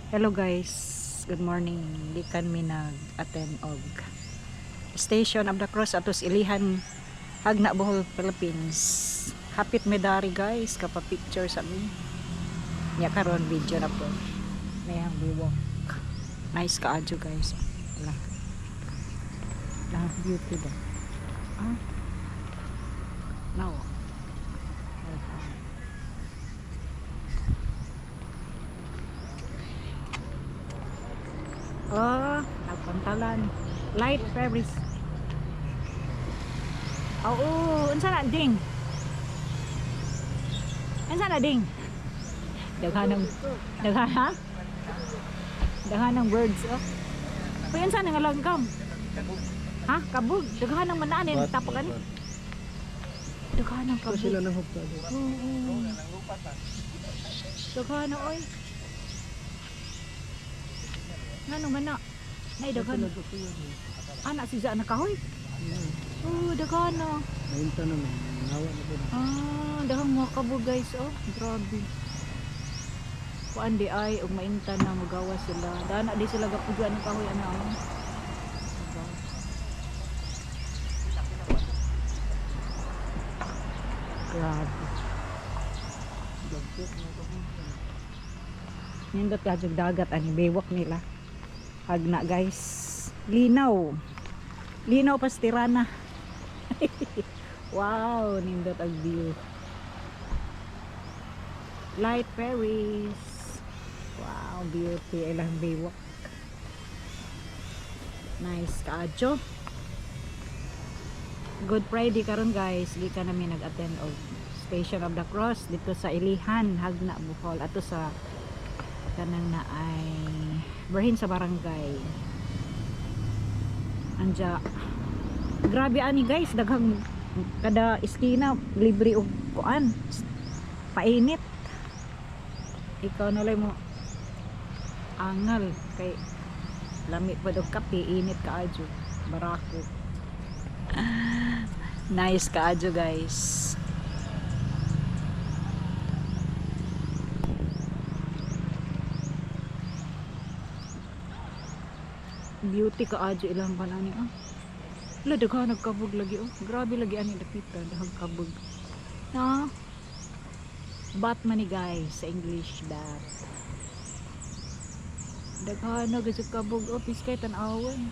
Hello guys, good morning. Gikan mi nag-attend og Station of the Cross atos Ilihan, Jagna, Bohol, Philippines. Hapit mi dari guys, kapa-picture sa mi. Nya karon video na po. Mayang biwok. Nice kaayo, guys. Wala. Lah, beauty ba? Ah. Now. Oh, nagpantalan. Light Paris. Oo, unsa na ding? Unsa na ding? Daghan ng daghan, ha? Daghan ng birds, oh. Uy, unsa na nga langgam? Ha? Kabog. Daghan ng manaanin tapak ani. Daghan ng kabog. Sila nang hupta. Oo. Daghan na, oy. Ngano man na? Nay daghan. Ana si na kahoy. Oh, daghan na. Nainta na man. Nawa na po. Ah, daghang mga kabog, guys, oh. Grabe. Kuan di ay ug mainta na magawa sila. Dana di sila gapugan ng kahoy ana, oh. Diba? Grabe. Nindot ka jud dagat ani bewak nila. Hagna, guys. Linaw. Linaw pastirana. Wow, nindot ang view. Light Paris. Wow, beauty ilang baywalk. Nice kaayo. Good Friday karon, guys. Gikan namin nag-attend og Station of the Cross dito sa Ilihan, Jagna, Bohol. Ato sa kanang na ay berhin sa barangay. Anja. Grabe ani, guys, daghang kada iskina libre og kuan. Painit. Ikaw na lang mo angal kay lami pa og kape, init kaayo. Barako. Nice kaayo, guys. Beauty kaayo ilang panani, ah. Wala, daghan nagkabog lagi, oh. Grabe lagi ani dapita, daghang kabog. Na bat man ni, guys, sa English bat. Daghan na gyud kabog, oh, piskay tan-awon.